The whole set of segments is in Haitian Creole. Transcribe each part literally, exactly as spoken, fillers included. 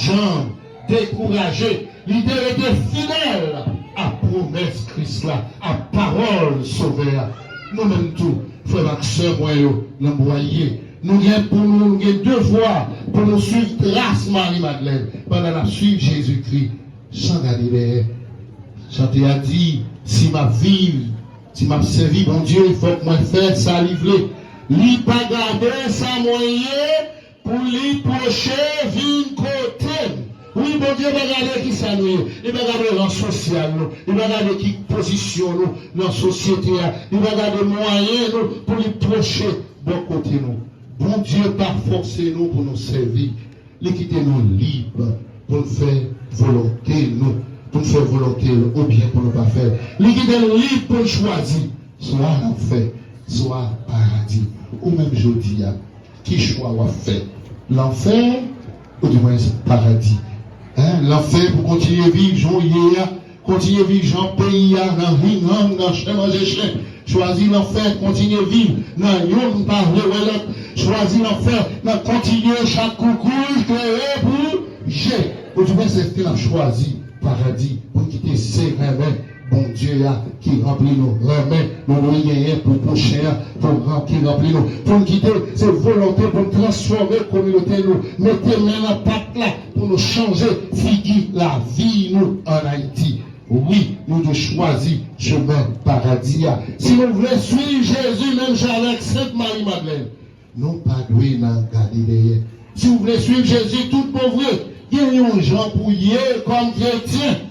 janm dekouraje. Li te rete fidèl a pwomès Kris la, a pawòl Sovè a. Nou menm tou, frè m ak sè mwen yo, nan bwa ye, nou gen pou nou, nou gen devwa pou nou swiv tras Mari Madlèn pandan n ap swiv Jezikri san gade dèyè. Chante a di, si m ap viv, si m ap sèvi Bondye, fòk mwen fè sa li vle. Li pa gade sa mwen ye, pou li pwoche vin kote m. Wi, Bondye pa gade ki sa nou ye. Li pa gade ran sosyal nou. Li pa gade ki pozisyon nou nan sosyete a. Li pa gade mwayen nou pou li pwoche bò kote nou. Bondye pa fòse nou pou nou sèvi. Li kite nou lib pou n fè volonte nou, pou n fè volonte l oubyen pou nou pa fè l. Li kite n lib pou n chwazi, swa lanfè, swa paradi. Ou menm jodi a, ki chwa w ap fè? Lanfè, oudimwens paradi? Hein? Lanfè pou kontinye viv jan w ye a, kontinye viv jan peyi a, nan ring-hang, nan chen manje chen. Chwazi lanfè, kontinye viv nan youn pa vle wè lòt. Chwazi lanfè nan kontinye chak koukouy klere pou je. Oudimwens èske n ap chwazi paradi pou n kite se renmen Bondye a ki ranpli nou, renmen nou dwe genyen pou pwochen an, pou ran-, ki ranpli nou, pou n kite se volonte pou n transfòme kominote nou, mete men nan pat la pou nou chanje figi lavi nou ann Ayiti. Wi, nou dwe chwazi chemen paradi a. Si nou vle swiv Jezi menm jan avèk Sent Mari Madlèn, nou pa dwe nan gade dèyè. Si w vle swiv Jezi tout bon vre, gen yon jan pou w ye kòm kretyen.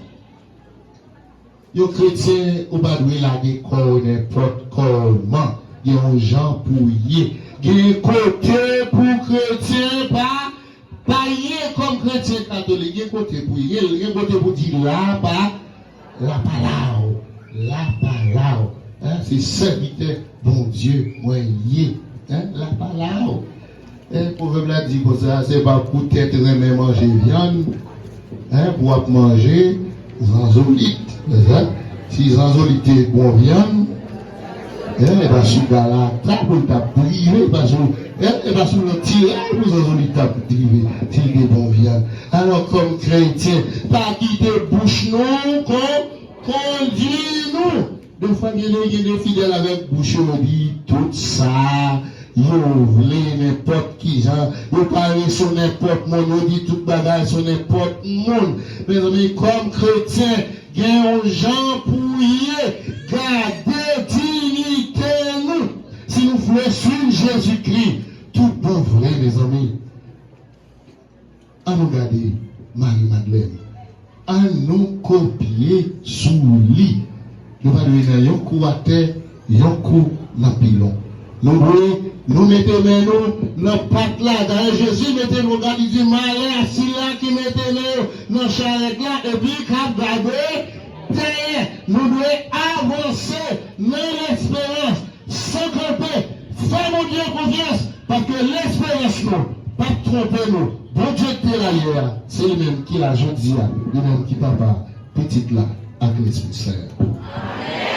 Yon kretyen, ou pa dwe lage kò w nenpòt kòman. Gen yon jan pou w ye. Gen kote pou kretyen pa, pa ye kòm kretyen katolik. Gen kote pou w ye. Gen kote pou w di la pa, la pa la w. La pa la w. Hein, se sèvitè Bondye mwen ye. Hein, la pa la w. E pwovèb la di konsa, se pa poutèt renmen manje vyann, hein, pou w ap manje zanzolit. Hein? Si zanzolit te bon vyann, hein, e pa sou galata pou l t ap drive, e pa sou, hein, e pa sou nan tiray pou zanzolit t ap drive, si l te bon vyann. Alò, kòm kretyen, pa kite bouch nou kon-, kondui nou. Defwa, gen de, gen de fidèl avèk bouch yo, yo di tout sa yo vle, nenpòt ki jan, yo pare sou nenpòt moun, yo di tout bagay sou nenpòt moun. Mezanmi, kòm kretyen, gen yon jan pou ye, gade diyite nou. Si nou vle swiv Jezikri tout bon vre, mezanmi, Ann nou gade Mari Madlèn. Ann nou kopye sou li. Nou pa dwe nan yon kou atè, yon kou nan pilon. Nou dwe, nou mete men nou nan pat la. Dayè, Jezi mete nou, gade, li di, malè a sila ki mete men yo nan charèt la, epi k ap gade dèyè. Nou dwe avanse nan lesperans, san kanpe, fè Bondye konfyans, paske lesperans nou p ap twonpe nou. Bondye ki te la yè a, se li menm ki la jodi a, li menm ki Papa, Pitit la, ak Lespri Sen.